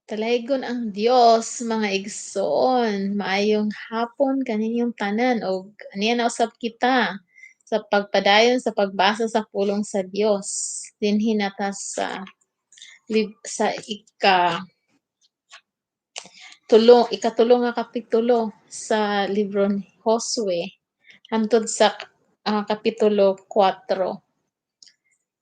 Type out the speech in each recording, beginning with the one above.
Dalaygon ang Dios, mga igsoon, maayong hapon kaninyong tanan ug aniya na usab kita sa pagpadayon sa pagbasa sa pulong sa Dios dinhi na ta sa sa ikatulo nga kapitulo sa libro ni Josue hangtod sa kapitulo 4.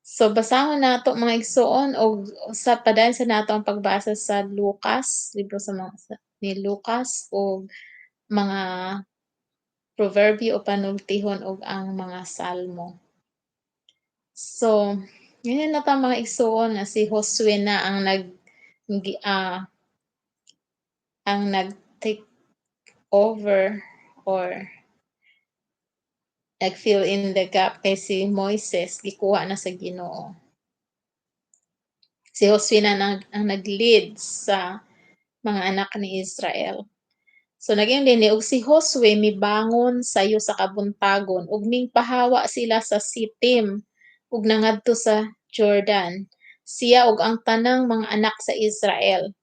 So basahon nato, mga igsoon, og sa padayon sa nato ang pagbasa sa Lucas, libro sa mga ni Lucas ug mga proverbio o panultihon ug ang mga Salmo. So, ngayon na ta, mga igsoon, nga si Josue na ang nag-take over or nag-fill in the gap kay si Moises gikuha na sa Ginoo. Si Josue na ang nag-lead sa mga anak ni Israel. So naging dinhi, "Ug si Josue mibangon sayo sa kabuntagon ug mingpahawa sila sa Sitim ug nangadto sa Jordan, siya ug ang tanang mga anak sa Israel,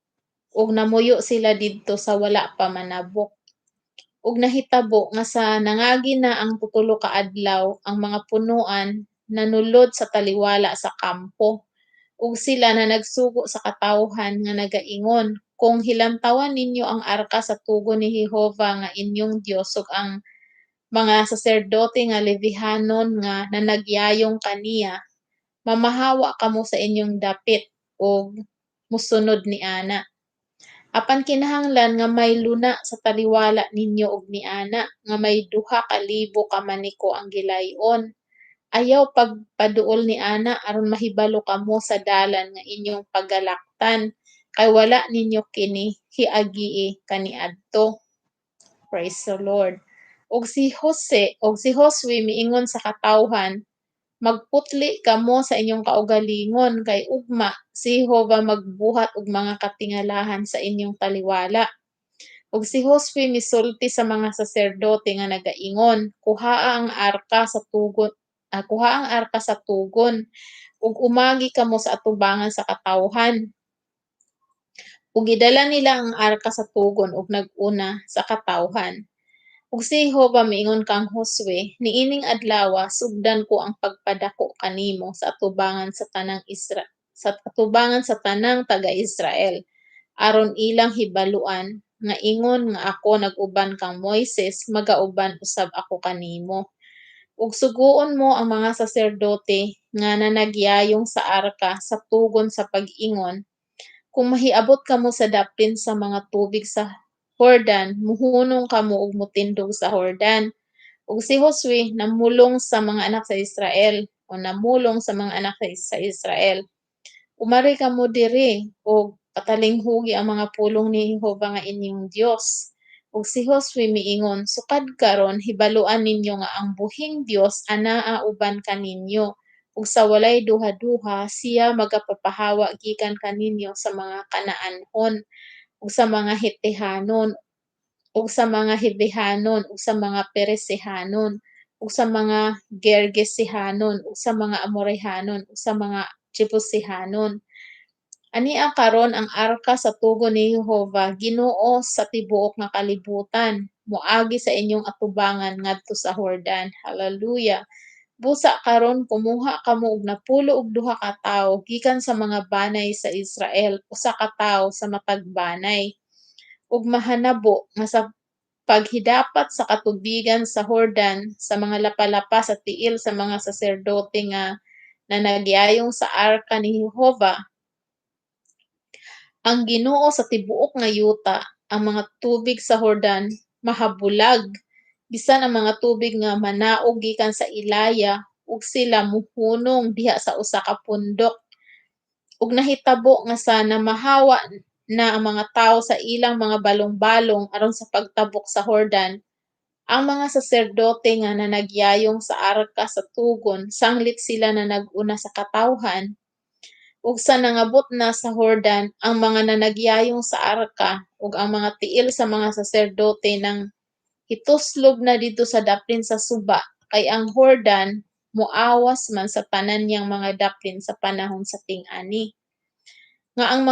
ug namuyo sila didto sa wala pa manabok. Ug nahitabo nga sa nangagi na ang tutulo ka adlaw, ang mga punoan nanulod sa taliwala sa kampo. Ug sila na nagsugo sa katawhan nga nagaingon, 'Kung hilantawan ninyo ang arka sa tugon ni Jehova nga inyong Dios ug ang mga saserdote nga Levihanon nga nanagyayong kaniya, mamahawa kamo sa inyong dapit ug mosunod niana. Apan kinahanglan nga may luna sa taliwala ninyo ug niana, nga may 2,000 ka maniko ang gilay-on. Ayaw pagpaduol niana aron mahibalo kamo sa dalan nga inyong pagalaktan, kay wala ninyo kini hiagii kaniadto.'" Praise the Lord. "Ug si Jose ug si Josue miingon sa katawhan, 'Magputli kamo sa inyong kaugalingon, kay ugma si Jehova magbuhat og mga katingalahan sa inyong taliwala.' Ug si Josue misulti sa mga saserdote nga nagaingon, 'Kuhaa ang arka sa tugon ug umagi kamo sa atubangan sa katawhan.' Ug gidala nila ang arka sa tugon ug nag-una sa katawhan. Ug si Jehova miingon kang Josue, 'Niining adlawa sugdan ko ang pagpadako kanimo sa atubangan sa tanang taga-Israel, aron ilang hibaluan nga ingon nga ako nag-uban kang Moises, magauban usab ako kanimo. Ug suguon mo ang mga saserdote nga nanagyayong sa arka sa tugon sa pag-ingon, Kung mahiabot kamo sa daplin sa mga tubig sa Jordan, muhunong kamo ug motindog sa Jordan.' Ug si Josue namulong sa mga anak sa Israel o namulong sa mga anak sa Israel, 'Umari kamo diri ug patalinghugi ang mga pulong ni Jehova nga inyong Dios.' Ug si Josue miingon, 'Sukad karon hibaluan ninyo nga ang buhing Dios anaa uban kaninyo, ug sa walay duha-duha siya magapapahawa gikan kaninyo sa mga Canaanhon ug sa mga Hitehanon ug sa mga Hibehanon ug sa mga Peresehanon ug sa mga Gergesehanon ug sa mga Amorehanon ug sa mga Jebusihanon. Ania karon ang arka sa tugon ni Jehova, Ginoo sa tibuok nga kalibutan, moagi sa inyong atubangan ngadto sa Jordan. Hallelujah. Busa karon kumuha kamo og 12 ka tawo gikan sa mga banay sa Israel, usa ka tawo sa matag banay. Ug mahanabo nga sa paghidapat sa katubigan sa Jordan sa mga lapalapa sa tiil sa mga saserdote nga nanagyayong sa arka ni Jehova, ang Ginoo sa tibuok nga yuta, ang mga tubig sa Jordan mahabulag, bisan ang mga tubig nga manaog gikan sa Ilaya, ug sila mohunong diha sa usa ka pundok. Ug nahitabo nga sa namahawa na ang mga tawo sa ilang mga balong-balong aron sa pagtabok sa Jordan, ang mga saserdote nga nanagyayong sa arka sa tugon sanglit sila na nag-una sa katawhan, ug sa nangabot na sa Jordan ang mga nanagyayong sa arka ug ang mga tiil sa mga saserdote nang hituslob na didto sa daplin sa suba, kay ang Jordan moawas man sa tanan niyang mga daplin sa panahon sa ting-ani. Nga ang mga